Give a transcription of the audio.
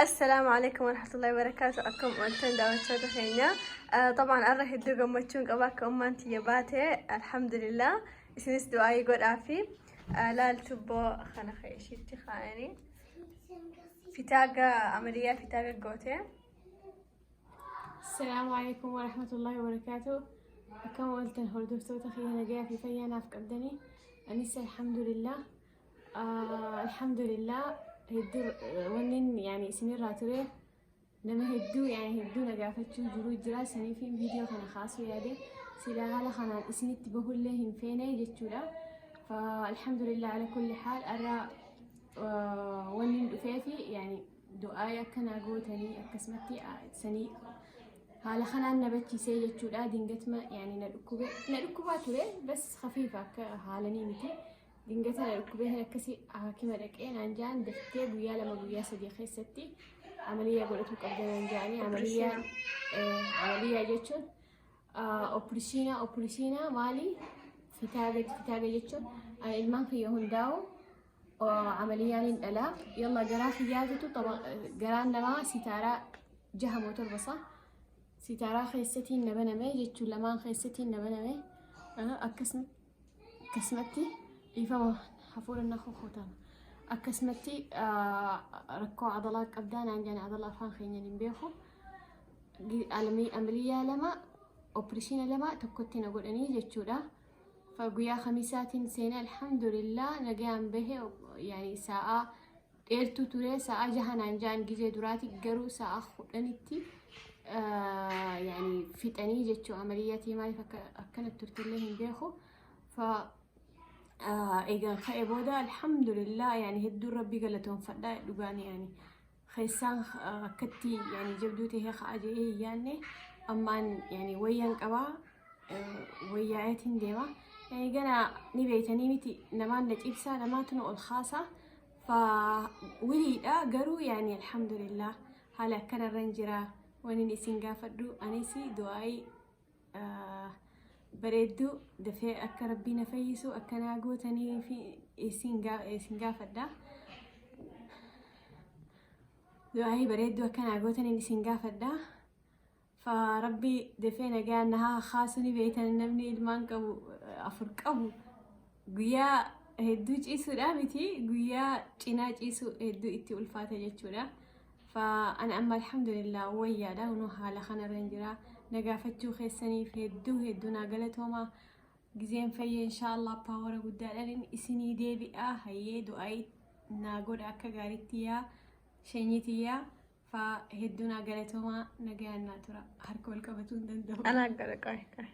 Assalaamu alaikum warahmatullahi wabarakatuh. Akkam ooltan daawwattoota keenya. Xabaan arra hedduu gammachuun qaba akka ummaan tiyya baate, alhamdulillah. Isinis du'aayii godhaa fi laal tubboo kana ishiitti kaa'anii fitaaga amaliyyaa fitaaga goote. Assalaamu alaikum warahmatullahi wabarakatuh. Akkam ooltan hordoftoota kiyya? Nagayaa fi fayyaa naaf qabdanii? Anis alhamdulillah. Alhamdulillah, hedduu wannin yani isinirraa ture, nama hedduu yani hedduu na gaafachuu jiru jira. Saniif viidiyoo kana kaasuu yaade, silaa haala kanaan isinitti bahullee hin feene jechuudha. Alhamdulillah ala kulli haal, arra wannin dhufeefi yani du'aa akkanaa gootanii akkasumatti sanii haala kanaan na bachiisee jechuudha. Dingatma yani na dhukkube, na dhukkubaa ture, bas khafiifa, akka haalanii miti. Dingata na dhukkubee akkasii hakima dhaqee naan jaan, daftee guyyaa 2 guyyaa 3 keessatti amaliyyaa godhachuu qabda naan jaanii. Amaliyyaa, amaliyyaa jechuun operation. Operation maali? Fitaaga. Fitaaga jechuun ilmaan kiyya hundaa'u amaliyyaan hin dhalaa. Yalla, garaa kiyyaatutu garaan namaa sitaaraa jaha moo torba isaa sitaaraa keessatiin na baname jechuun, lamaan keessatiin na baname. Akkasumatti, dhiifama, hafuura na kokotama. Akkasumatti rakkoo adalaa qabdaa naan jedhan. Adalaa afaan keenyan hin beeku. Amaliyyaa lama, operation lama tokkotti na godhanii jechuudha. Guyyaa Kamisaatiin seenee, alhamdulillah, nagaan bahe. Yani sa'aa dheertuu ture, sa'a 6 naan ja'an gizee duraati, garuu sa'a 10tti yani fixanii jechuu amaliyyaatii. Maaliif akka akkanatti turtellee hin beeku. Fa eegan ka'e booda, alhamdulillah, yani hedduun Rabbi galatoonfadha dhugaan. Yani keessaan akkatti yani jabduu tahee ka'a jedhee hin yaadne. Ammaan yani wayyaan qabaa, wayyaa'eetiin deema. Yani gana ni beeytanii miti, namaan na cibsaa, namaatu na ol kaasaa fa wiliidha, garuu yani alhamdulillah, haala akkanarra hin jira. Waniin isin gaafadhu anis du'aa'ii bareedduu dafee akka Rabbii na fayyisu akkanaa gootanii fi isin gaafadha. Du'aa'ii bareedduu akkanaa gootaniin isin gaafadha. Fa Rabbi dafee nagaan na haa kaasu. Ni beektan, namni ilmaan qabu, afur qabu, guyyaa hedduu ciisuudha miti, guyyaa cinaa ciisuu hedduu itti ulfaata jechuudha. Fa ana amma alhamdulillah wayyaadha, kunoo haala kanarra hin jira. Na gaafachuu keessaniif hedduu hedduu naa galatooma. Gizeen fayyee inshaallah power guddaadhaan isinii deebi'a. Hayyee, du'aayii naa godha akka gaariitti yaa shanyiitiyyaa. Fa hedduu naa galatoomaa, nagayaan naa tura. Harka wal qabatuu hin danda'u. Anaa gara qabe qabe.